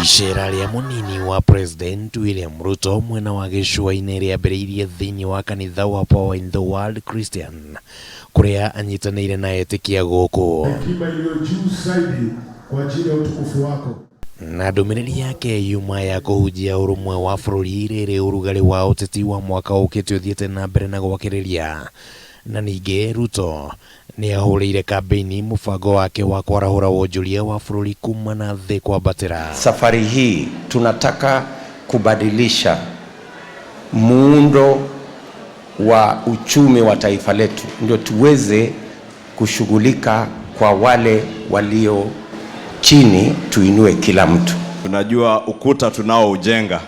Icera rĩa mũnini wa President William Ruto mwena wa gĩcũa-inĩ rĩambĩrĩirie thĩinĩ wa kanitha wa Power in the World Christian kũrĩa anyitanĩire na etĩkia gũkũ. Hekima iliyo juu zaidi kwa ajili ya utukufu wako. Na ndũmĩrĩri yake yuma ya kũhunjia ũrũmwe wa bũrũri rĩrĩ ũrugarĩ wa ũteti wa mwaka ũkĩte ũthiĩte na mbere na gwakĩrĩria. Na ningĩ Ruto nĩ ahũrĩire kambĩini mũbango wake wa kwarahũra wonjoria wa bũrũri kuma na thĩ kwambatĩra. Safari hii tunataka kubadilisha muundo wa uchumi wa taifa letu, ndio tuweze kushughulika kwa wale walio chini, tuinue kila mtu. Tunajua ukuta tunaoujenga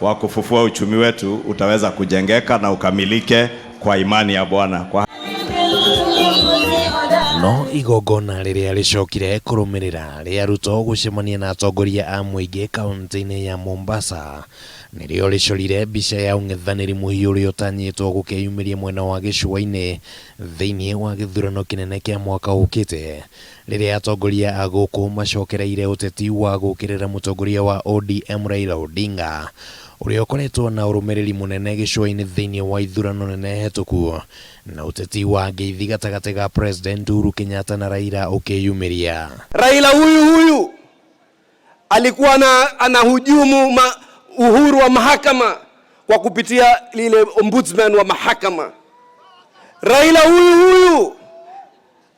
wa kufufua uchumi wetu utaweza kujengeka na ukamilike kwa imani ya Bwana. Kwa No igongona rĩrĩa rĩcokire kũrũmĩrĩra rĩa Ruto gũcemania na atongoria a mũingĩ kaunti-inĩ ya Mombasa nĩrĩo rĩcorire mbica ya ũng'ethanĩri mũhiũ ũrĩa ũtanyĩtwo gũkeyumĩria mwena wa gĩcũa-inĩ thĩinĩ wa gĩthurano kĩnene kĩa mwaka ũkĩte rĩrĩa atongoria a gũkũ macokereire ũteti wa gũũkĩrĩra mũtongoria wa ODM Raila Odinga ũrĩa ũkoretwo na ũrũmĩrĩri mũnene gĩcũa-inĩ thĩinĩ wa ithurano nene hetũku na ũteti wa ngeithi gatagatĩ ga President Uhuru Kenyatta na Raila ũkĩyumĩria. Raila huyu huyu alikuwa na anahujumu uhuru wa mahakama kwa kupitia lile ombudsman wa mahakama. Raila huyu huyu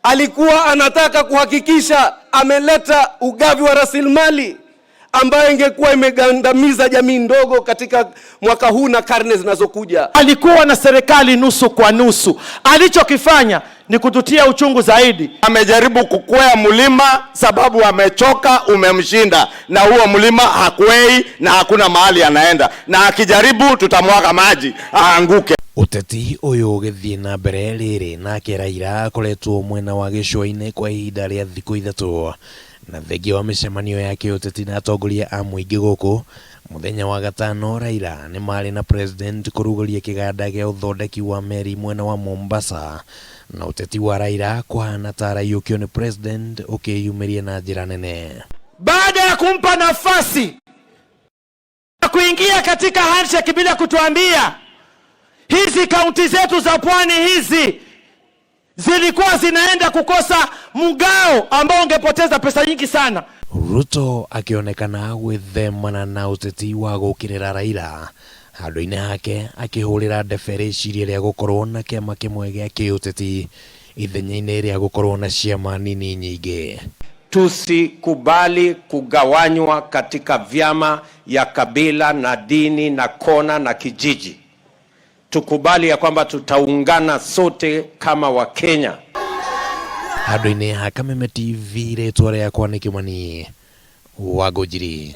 alikuwa anataka kuhakikisha ameleta ugavi wa rasilimali ambayo ingekuwa imegandamiza jamii ndogo katika mwaka huu na karne zinazokuja. Alikuwa na serikali nusu kwa nusu. Alichokifanya ni kututia uchungu zaidi. Amejaribu kukwea mlima sababu amechoka, umemshinda, na huo mlima hakwei na hakuna mahali anaenda, na akijaribu tutamwaga maji aanguke. Ũteti ũyũ ũgĩthiĩ na mbere rĩrĩ nake Raila akoretwo mwena wa gĩcũa-inĩ kwa ihinda rĩa thikũ ithatũ na thengia wa mĩcemanio ya kĩũteti na atongoria a mũingĩ gũkũ. Mũthenya wa gatano Raila nĩ marĩ na President kũrugũria kĩganda gĩa ũthondeki wa meri mwena wa Mombasa na ũteti wa Raila kũhana ta araiyũkio nĩ President ũkĩyumĩria na njĩra nene. Baada ya kumpa nafasi ya kuingia katika handshake bila kutuambia, hizi kaunti zetu za pwani hizi zilikuwa zinaenda kukosa mgao ambao ungepoteza pesa nyingi sana. Ruto akĩonekana gwĩthemana na ũteti wa gũũkĩrĩra Raila handũ-inĩ hake akĩhũrĩra ndebe rĩciria rĩa gũkorwo na kĩama kĩmwe gĩa kĩũteti ithenya-inĩ rĩa gũkorwo na ciama nini nyingĩ. Tusikubali kugawanywa katika vyama ya kabila na dini na kona na kijiji. Tukubali ya kwamba tutaungana sote kama Wakenya. Handũ-inĩ ha Kameme TV rĩtwa rĩakwa nĩ Kĩmani wa Ngũnjiri.